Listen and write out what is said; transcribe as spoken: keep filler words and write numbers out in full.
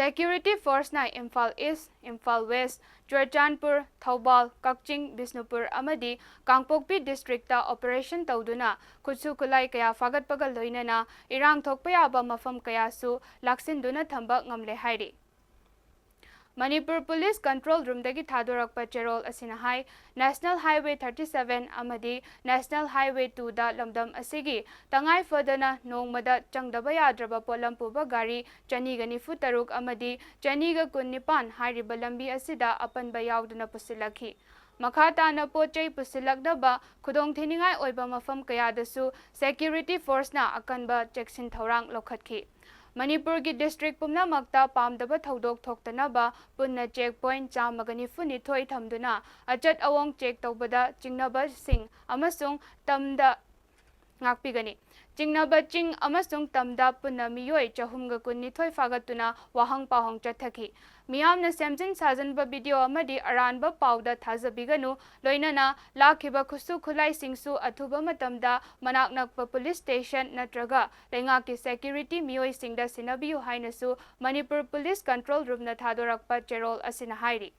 Security Forceꯅ Imphal ꯏꯁ, Imphal west, Churachandpur, Thoubal, ꯀꯛꯆꯤꯡ, ꯕꯤꯁꯅꯨꯄꯨꯔ ꯑꯃꯗꯤ ꯀꯥꯡꯄꯣꯛꯄꯤ districtꯇ operation ꯇꯧꯗꯨꯅ ꯈꯨꯠꯁꯨ ꯈꯨꯠꯂꯥꯏ ꯀꯌꯥ ꯐꯥꯒꯠꯄꯒ ꯂꯣꯏꯅꯅ ꯏꯔꯥꯡ ꯊꯣꯛꯄ ꯌꯥꯕ ꯃꯐꯝ ꯀꯌꯥꯁꯨ ꯂꯥꯛꯁꯤꯟꯗꯨꯅ ꯊꯝꯕ ꯉꯝꯂꯦ ꯍꯥꯏꯔꯤ꯫ ꯃꯅꯤꯄꯨꯔ Police Control Roomꯗꯒꯤ ꯊꯥꯗꯣꯔꯛꯄ ꯆꯦꯔꯣꯜ ꯑꯁꯤꯅ ꯍꯥꯏ, National Highway thirty seven ꯑꯃꯗꯤ National Highway twoꯗ ꯂꯝꯗꯝ ꯑꯁꯤꯒꯤ ꯇꯉꯥꯏ ꯐꯗꯅ ꯅꯣꯡꯃꯗ ꯆꯪꯗꯕ ꯌꯥꯗ꯭ꯔꯕ ꯄꯣꯠꯂꯝ ꯄꯨꯕ ꯒꯥꯔꯤ ꯆꯅꯤꯒ ꯅꯤꯐꯨ ꯇꯔꯨꯛ ꯑꯃꯗꯤ ꯆꯅꯤꯒ ꯀꯨꯟ ꯅꯤꯄꯥꯟ ꯍꯥꯏꯔꯤꯕ ꯂꯝꯕꯤ ꯑꯁꯤꯗ ꯑꯄꯟꯕ ꯌꯥꯎꯗꯅ ꯄꯨꯁꯤꯜꯂꯛꯈꯤ꯫ ꯃꯈꯥ ꯇꯥꯅ ꯄꯣꯠ ꯆꯩ ꯄꯨꯁꯤꯜꯂꯛꯅꯕ ꯈꯨꯗꯣꯡꯊꯤꯅꯤꯡꯉꯥꯏ ꯑꯣꯏꯕ ꯃꯐꯝ ꯀꯌꯥꯗꯁꯨ Security Forceꯅ ꯑꯀꯟꯕ ꯆꯦꯛꯁꯤꯟ ꯊꯧꯔꯥꯡ ꯂꯧꯈꯠꯈꯤ꯫ ꯃꯅꯤꯄꯨꯔꯒꯤ district ꯄꯨꯝꯅꯃꯛꯇ ꯄꯥꯝꯗꯕ ꯊꯧꯗꯣꯛ ꯊꯣꯛꯇꯅꯕ ꯄꯨꯟꯅ check point ꯆꯥꯝꯃꯒ ꯅꯤꯐꯨ ꯅꯤꯊꯣꯏ ꯊꯝꯗꯨꯅ ꯑꯆꯠ ꯑꯋꯣꯡ check ꯇꯧꯕꯗ ꯆꯤꯡꯅꯕꯁꯤꯡ ꯑꯃꯁꯨꯡ ꯇꯝꯗ ꯉꯥꯛꯄꯤꯒꯅꯤ꯫ ꯆꯤꯡꯅꯕ ꯆꯤꯡ ꯑꯃꯁꯨꯡ ꯇꯝꯗ ꯄꯨꯟꯅ ꯃꯤꯑꯣꯏ ꯆꯍꯨꯝꯒ ꯀꯨꯟꯅꯤꯊꯣꯏ ꯐꯥꯒꯠꯇꯨꯅ ꯋꯥꯍꯪ ꯄꯥꯎꯍꯪ ꯆꯠꯊꯈꯤ꯫ ꯃꯤꯌꯥꯝꯅ ꯁꯦꯝꯖꯤꯟ ꯁꯥꯖꯤꯟꯕ video ꯑꯃꯗꯤ ꯑꯔꯥꯟꯕ ꯄꯥꯎꯗ ꯊꯥꯖꯕꯤꯒꯅꯨ, ꯂꯣꯏꯅꯅ ꯂꯥꯛꯈꯤꯕ ꯈꯨꯠꯁꯨ ꯈꯨꯠꯂꯥꯏꯁꯤꯡꯁꯨ ꯑꯊꯨꯕ ꯃꯇꯝꯗ ꯃꯅꯥꯛ ꯅꯛꯄ police station ꯅꯠꯇ꯭ꯔꯒ ꯂꯩꯉꯥꯛꯀꯤ security ꯃꯤꯑꯣꯏꯁꯤꯡꯗ ꯁꯤꯟꯅꯕꯤꯌꯨ ꯍꯥꯏꯅꯁꯨ ꯃꯅꯤꯄꯨꯔ Police Control Roomꯅ ꯊꯥꯗꯣꯔꯛꯄ ꯆꯦꯔꯣꯜ ꯑꯁꯤꯅ ꯍꯥꯏꯔꯤ꯫